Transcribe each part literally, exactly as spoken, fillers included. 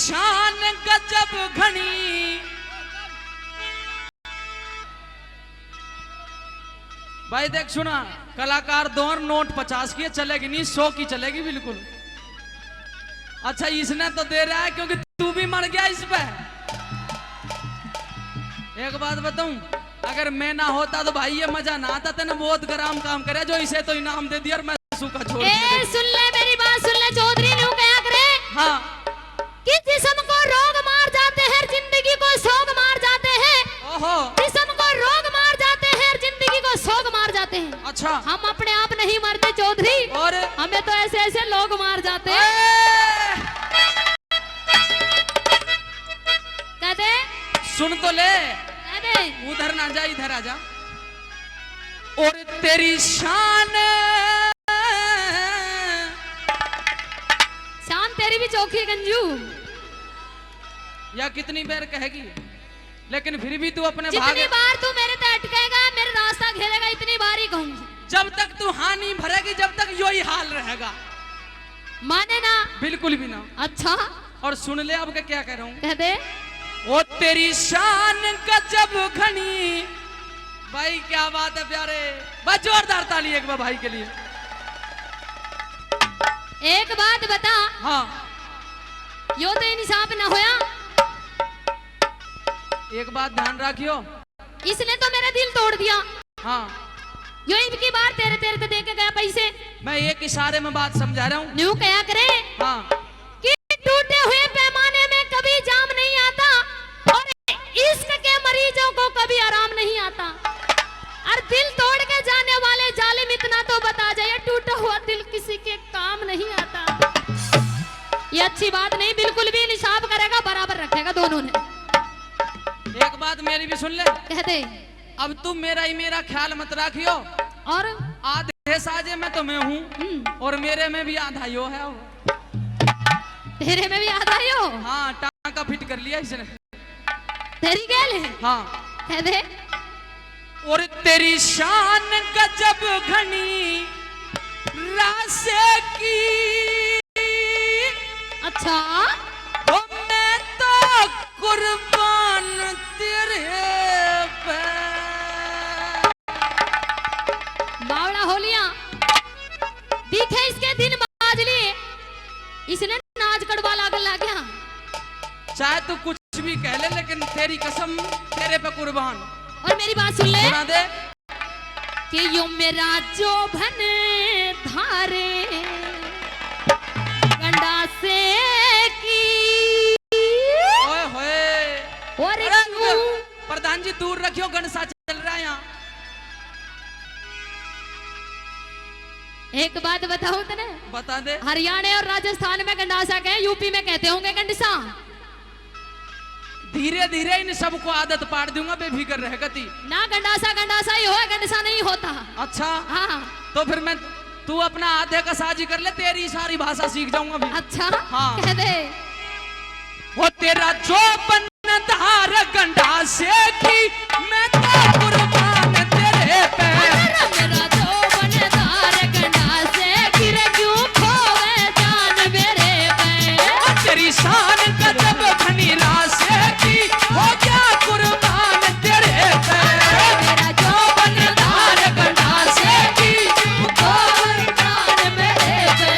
शान गजब घणी। भाई देख सुना, कलाकार दौर नोट पचास की है, चलेगी नहीं, सौ की चलेगी बिल्कुल। अच्छा, इसने तो दे रहा है क्योंकि तू भी मर गया इस पे। एक बात बताऊं, अगर मैं ना होता तो भाई ये मजा ना आता। तने बहुत गरम काम करे जो इसे तो इनाम दे दिया और मैं सूखा छोड़ दिया। ए, सुन ले मेरी बात, सुन ले चौधरी, न्यू कहा करे। हाँ। कि जिस्म को रोग मार जाते हैं, जिंदगी को सोग मार जाते हैं। ओहो। जिस्म को रोग मार जाते हैं, जिंदगी को सोग मार जाते हैं। अच्छा। हम अपने आप नहीं मरते चौधरी, और? हमें तो ऐसे ऐसे लोग मार जाते हैं। ए! कह दे। सुन तो ले। कह दे। उधर ना जा, इधर आ जा। और तेरी शान। शान तेरी भी चोखी गंजू। या कितनी बार कहेगी, लेकिन फिर भी तू अपने जितनी भाग बार तू मेरे ते अटकेगा, मेरा रास्ता घेरेगा, इतनी बार ही कहूंगी। जब तक तू हाँ नहीं भरेगी, जब तक यो ही हाल रहेगा। माने ना? बिल्कुल भी ना। अच्छा। और सुन ले अब के क्या कह रहा हूँ। कह दे। ओ तेरी शान गजब घनी। भाई क्या बात है प्यारे, बस जोरदार ताली एक बार भाई के लिए। एक बात बता। हाँ। यो तो इंसाफ ना होया। एक बात ध्यान रखियो। इसने तो मेरा दिल तोड़ दिया। हाँ। यो इबकी बार तेरे, तेरे ते दे के गया पैसे। मैं एक इशारे में बात समझा रहा हूँ। न्यू कहा करे। हाँ। कि टूटे हुए पैमाने में कभी जाम नहीं आता और इश्क के मरीजों को कभी आराम नहीं आता। और दिल तोड़ के जाने वाले जालिम इतना तो बता जाए, टूटा हुआ दिल किसी के काम नहीं आता। ये अच्छी बात नहीं, बिल्कुल भी इंसाफ करेगा, बराबर रखेगा दोनों ने। एक बात मेरी भी सुन ले। कह दे। अब तू मेरा ही मेरा ख्याल मत रखियो। और? आधे साजे में तो मैं हूँ। हम्म। और मेरे में भी आधा यो है। तेरे में भी आधा यो? हाँ, टांका फिट कर लिया इसने। तेरी गैल है? हाँ। कह दे। और तेरी शान गजब घनी रासे की। अच्छा। ओ मैं तो कुर्बान तेरे पे। बावड़ा हो लिया। दिखे इसके दिन बाज लिए। इसने नाच कड़वा लागन लाग गया। चाहे तू कुछ भी कह ले, लेकिन तेरी कसम तेरे पे कुर्बान। और मेरी बात सुन ले। सुना दे। कि यो मेरा जोबन धारे गंडासे की। ओए होए। और अरे क्यों? रुको, प्रधान जी दूर रखियो, गंडसा चल रहा है यहाँ। एक बात बताऊं तने? बता दे। हरियाणा और राजस्थान में गंडासा कहे, यूपी में कहते होंगे गंडसा। धीरे धीरे इन सबको आदत पाड़ दूंगा, बेफिक्र रह कती। ना, गंडासा गंडासा ही हो, गंडसा नहीं होता। अच्छा। हाँ। तो फिर मैं, तू अपना आधे का साजी कर ले, तेरी सारी भाषा सीख जाऊंगा फिर। अच्छा। हाँ। कह दे। वो तेरा जोबन धार गंडासे की, मैं तो कुर्बान तेरे पे। अरे मेरा जोबन धार गंडासे की रे, क्यों खोवे जान मेरे पे। ओ तेरी शान गजब घनी रासे की, हो गया कुर्बान तेरे पे। अरे मेरा जोबन धार गंडासे की, क्यों खोवे जान मेरे पे।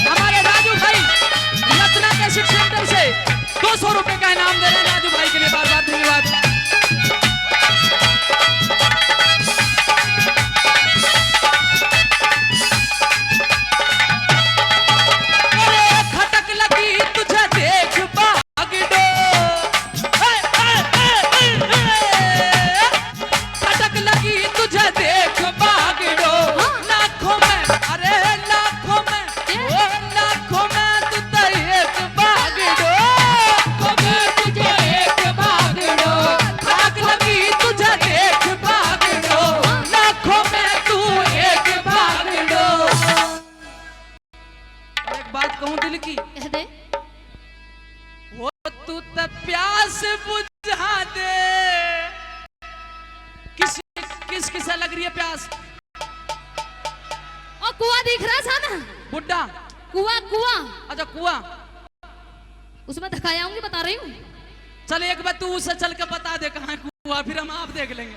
हमारे राजू भाई रत्ना कैसेट सेंटर से दो सौ रुपए का इनाम दे रहे हैं राजू भाई के लिए, बार बार धन्यवाद। अरे खटक लगी तुझे देख बागड़ो, ए, ए, ए, ए, ए। खटक लगी तुझे देख बागड़ो, हाँ। लाखों में, अरे लाखों में, ए। ओ लाखों में तू तो एक बागड़ो, लाखों में तुझे एक बागड़ो। तू तो प्यास बुझा दे। किस, किस किसे लग रही है प्यास? ओ, कुआ दिख रहा था ना? बुड्ढा। कुआ, कुआ। अच्छा, कुआ। उसमें धकाया आऊंगी, बता रही हूँ। चल, एक बार तू उसे चल के बता दे कहाँ है कुआ, फिर हम आप देख लेंगे।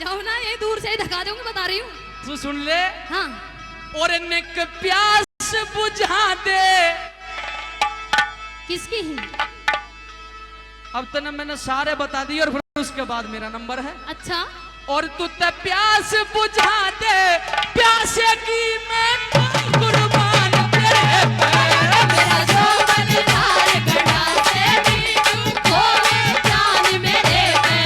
जाओ ना, यही दूर से ही धका दूंगी, बता रही हूँ। तू सुन ले। हाँ। और इनके प्यास बुझा दे। किसकी है? अब तने मैंने सारे बता दिए और फिर उसके बाद मेरा नंबर है। अच्छा। और तू ते प्यास बुझा दे, प्यासे की मैं कुर्बान तेरे पे। मेरा जो बलिदान घड़ा से भी तू खोए जान मेरे पे।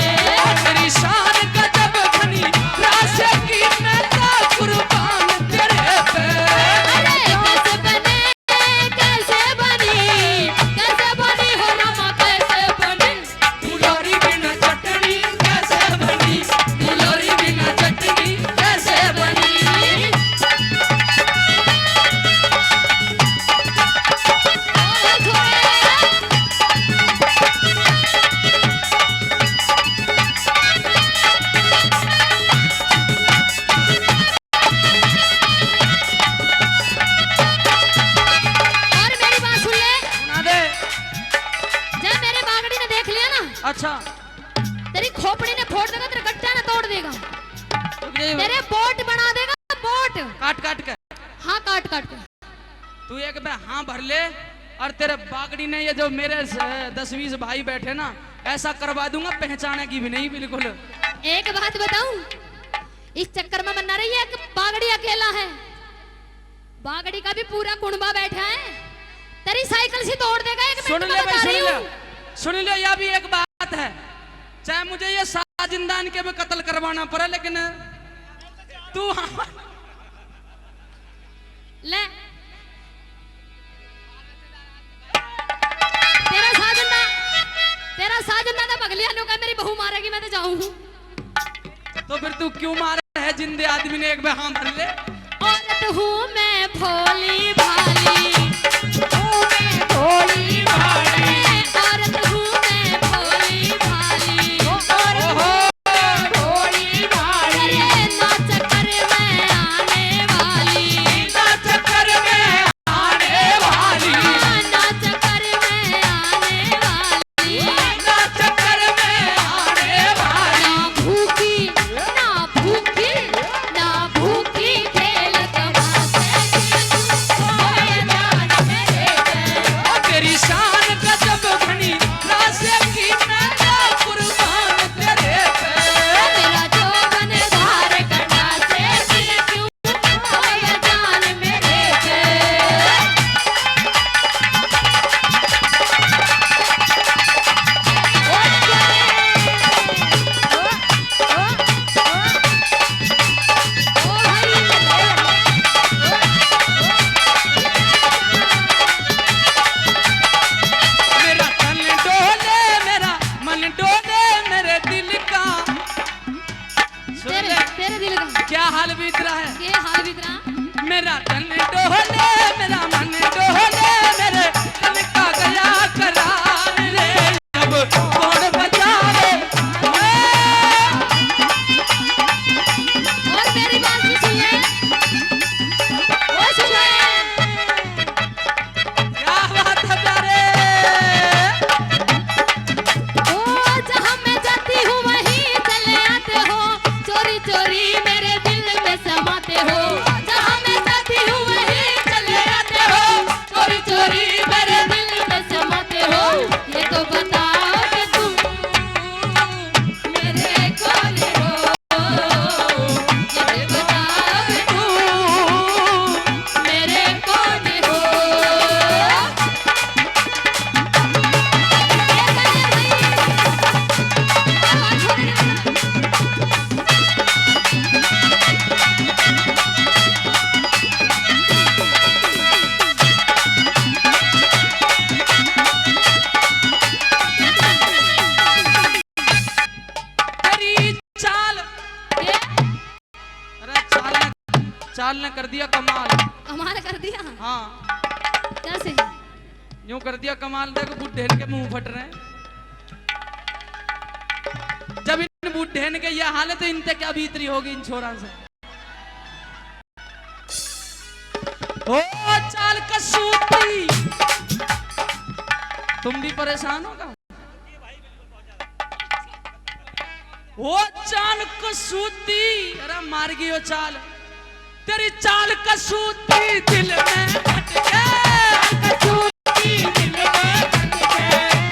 तेरी शान गजब घनी, प्यासे की मैं तो कुर्बान तेरे पे। अरे कैसे बने, कैसे बनी, कैसे बनी हो रामा, कैसे बनी? फुलौरी बिना चटनी कैसे बनी? फुलौरी बिना चटनी कैसे बनी? और मेरी बात सुन ले। सुना दे। जब मेरे बागड़ी ने देख लिया ना, अच्छा। तेरी खोपड़ी ने फोड़ देगा, तेरे गट्टा ने तोड़ देगा। रुक जाइए। तेरे बोट बना देगा, बोट। काट काट के। हाँ, काट काट के। तू एक बे हाँ भर ले, और तेरे बागड़ी ने ये जो मेरे स-, दस बीस भाई बैठे ना, ऐसा करवा दूंगा, पहचानेगी भी नहीं बिल्कुल। एक बात बताऊं, इस चक्कर में मन्ना रही है, एक बागड़ी अकेला है, बागड़ी का भी पूरा कुणबा बैठा है, तेरी साइकिल से तोड़ देगा एक मिनट में, बता रही हूँ। सुन ले, या भी एक बात है, चाहे मुझे ये साजिंदान के भी कत्ल करवाना पड़े, लेकिन तू हाँ। ले। तेरा साजन ना, तेरा साजन ना तो पगलिया नु का मेरी बहू मारेगी, मैं तो जाऊं हूं। तो फिर तू क्यों मारे है जिंदे आदमी ने? एक बार हाँ भर ले। औरत हूँ मैं भोली भाली, हूँ मैं भोली भाली। औरत हूँ मैं भोली भाली। औरत हूँ मैं भोली भाली। तेरे ना चक्कर में आने वाली। ना चक्कर में आने वाली। ना चक्कर में आने वाली। ना चक्कर में आने वाली। ना भूखी, ना भूखी, ना भूखी खेल तमाशे की तू खोए जान मेरे पे। ओ तेरी शान गजब घनी, रासे की मैं तो कुर्बान तेरे पे। मेरा जोबन धार कंडा से की तू खोए जान मेरे पे। मेरा तन डोले, मेरा मन डोले, मेरे दिल का। सुन तेरे, ले। तेरे दिल का। क्या हाल बीत रहा है? ये हाल बीत रहा। मेरा तन डोले, मेरा मन डोले, मेरे दिल का गया करार रे। अब कौन बचावे? और मेरी बात भी सुन ले। ओ सुन ले। क्या बात है प्यारे। ओ जहाँ मैं जाती हूँ वहीं चले आते हो, चोरी चोरी मेरे दिल में समाते हो। जहाँ मैं जाती हूँ वहीं चले आते हो, चोरी चोरी मेरे दिल में समाते हो। ये तो बताओ कि तुम मेरे कौन हो? ये बताओ कि तुम मेरे कौन हो? तेरी चाल। अरे चाल ने, चाल ने कर दिया कमाल। कमाल कर दिया? हाँ। कैसे? यूं कर दिया कमाल, देख बूढ़े के मुंह फट रहे हैं। जब इन बूढ़े के ये हाल है तो इनते क्या बीत रही होगी इन छोरा से। ओ चाल कसूती, तुम भी परेशान होगा। ओ चाल कसूती, अरे मार गई ओ चाल। तेरी चाल कसूती दिल में खटके। कसूती दिल में खटके।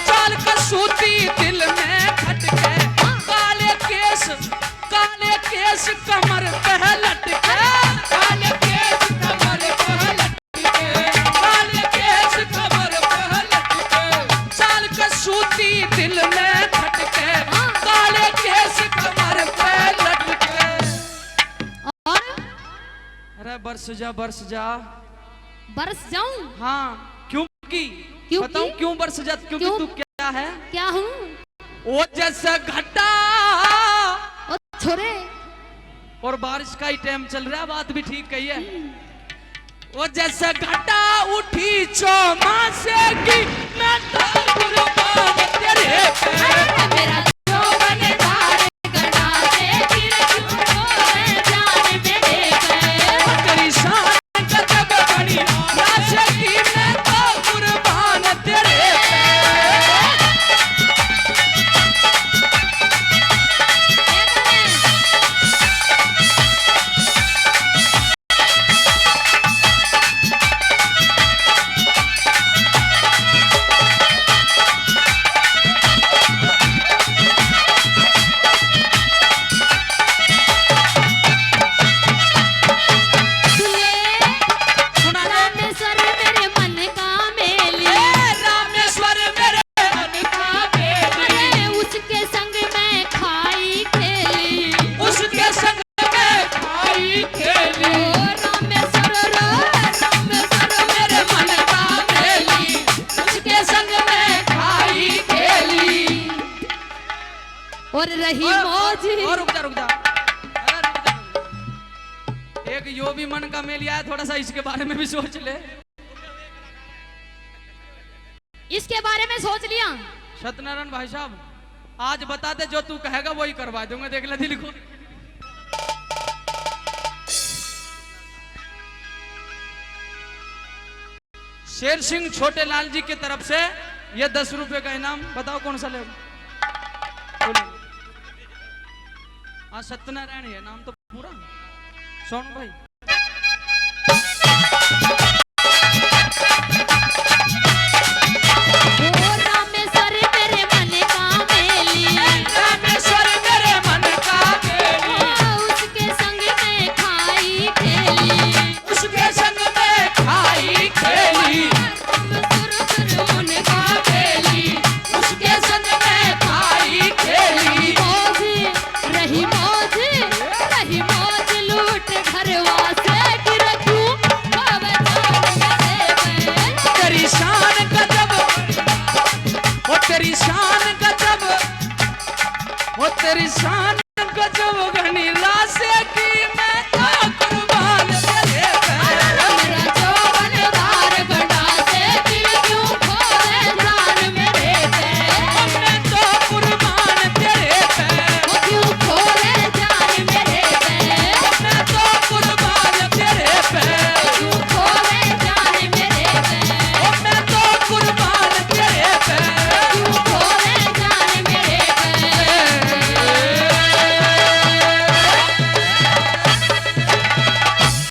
चाल कसूती दिल में खटके। काले केस, काले केस कमर पे लटके। काले केस कमर पे लटके। काले केस कमर पे लटके। चाल कसूती दिल में खटके। काले केस कमर पे लटके। और अरे बरस जा, बरस जा। बरस जाऊं? हाँ, क्योंकि क्योंकि? बताऊं क्यों बरस जा? क्योंकि क्यों? तू क्या है? क्या हूँ? ओ जैसा घटा। ओ छोरे। और बारिश का ही टाइम चल रहा है, बात भी ठीक कही है। हम्म। ओ जैसा घटा उठी चौमासे की, मैं तो कुर्बान तेरे पे। अरे मेरा तेरी शान गजब बड़ी, राशि की मैं तो कुर्बान तेरे पे। और रही मौज। और रुक जा, रुक जा। अरे रुक जा, रुक जा। एक यो भी मन का मेलिया है, थोड़ा सा इसके बारे में भी सोच ले। इसके बारे में सोच लिया। सत्यनारायण भाई साहब, आज बता दे, जो तू कहेगा वही करवा दूंगा, देख ले दिल को। शेर सिंह छोटे लाल जी की तरफ से ये दस रुपए का इनाम। बताओ कौन सा लेगा? हाँ, सत्यनारायण है नाम तो पूरा। सोनू भाई। तेरी शान गजब, ओ तेरी शान गजब घनी राशि की मैं